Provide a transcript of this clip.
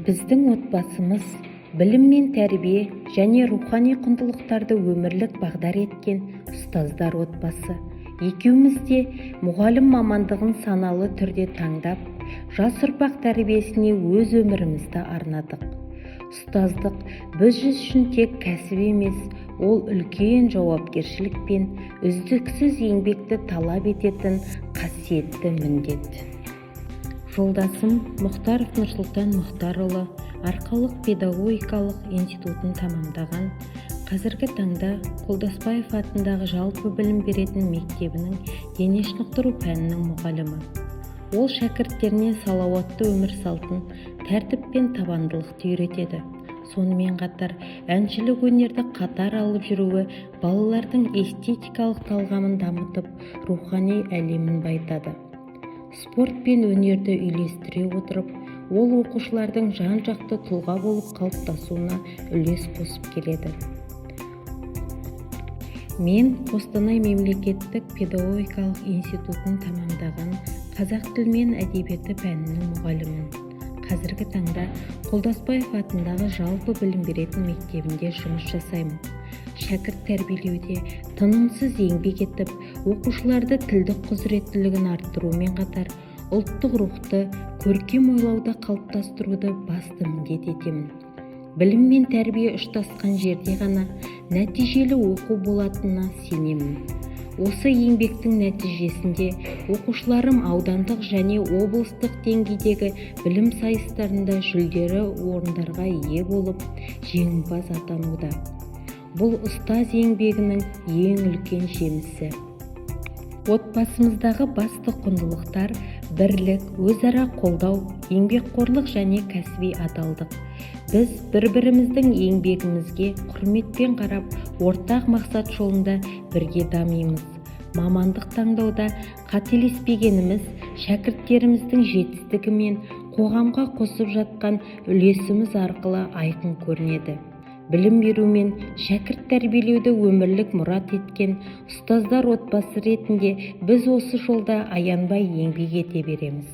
Біздің отбасымыз – білім мен тәрбие және рухани құндылықтарды өмірлік бағдар еткен ұстаздар отбасы. Екеуміз де мұғалім мамандығын саналы түрде таңдап, жас ұрпақ тәрбиесіне өз өмірімізді арнадық. Ұстаздық біз үшін тек кәсіп емес, ол үлкен жауапкершілік пен үздіксіз еңбекті талап ететін қасиетті міндет. Жолдасым Мұхтаров Нұрсұлтан Мұхтарұлы Арқалық педагогикалық институтын тамамдаған. Қазіргі таңда Қолдасбаев атындағы жалпы білім беретін мектебінің дене шынықтыру пәнінің мұғалімі. Ол шәкірттеріне салауатты өмір салтын, тәртіп пен табандылықты үйретеді. Сонымен қатар әншілік өнерді қатар алып жүруі балалардың эстетикалық талғамын дамытып, рухани әлемін байытады. Спорт пен өнерді үйлестіре отырып, ол оқушылардың жан-жақты тұлға болып қалыптасуына үлес қосып келеді. Мен Қостанай мемлекеттік педагогикалық институтын тамамдаған, қазақ тілі мен әдебиеті пәнінің мұғалімімін. Қазіргі таңда Қолдасбаев атындағы жалпы білім беретін мектебінде жұмыс жасаймын. Шәкірт тәрбиелеуде тынымсыз еңбек етіп, оқушыларды тілдік құзыреттілігін арттырумен қатар ұлттық рухты, көркем ойлауды қалыптастыруды басты міндет етемін. Білім мен тәрбие ұштасқан жерде ғана нәтижелі оқу болатынына сенемін. Осы еңбектің нәтижесінде оқушыларым аудандық және облыстық деңгейдегі білім сайыстарында жүлделі орындарға ие болып, жеңімпаз атануда. Бұл – ұстаз еңбегінің ең үлкен жемісі. Отбасымыздағы басты құндылықтар – бірлік, өзара қолдау, еңбекқорлық және кәсіби адалдық. Біз бір-біріміздің еңбегімізге құрметпен қарап, ортақ мақсат жолында бірге дамимыз. Мамандық таңдауда қателеспегеніміз шәкірттеріміздің жетістігі мен қоғамға қосып жатқан үлесіміз арқылы айқын көрінеді. Білім беру мен шәкірт тәрбиелеуді өмірлік мұрат еткен ұстаздар отбасы ретінде біз осы жолда аянбай еңбек ете береміз.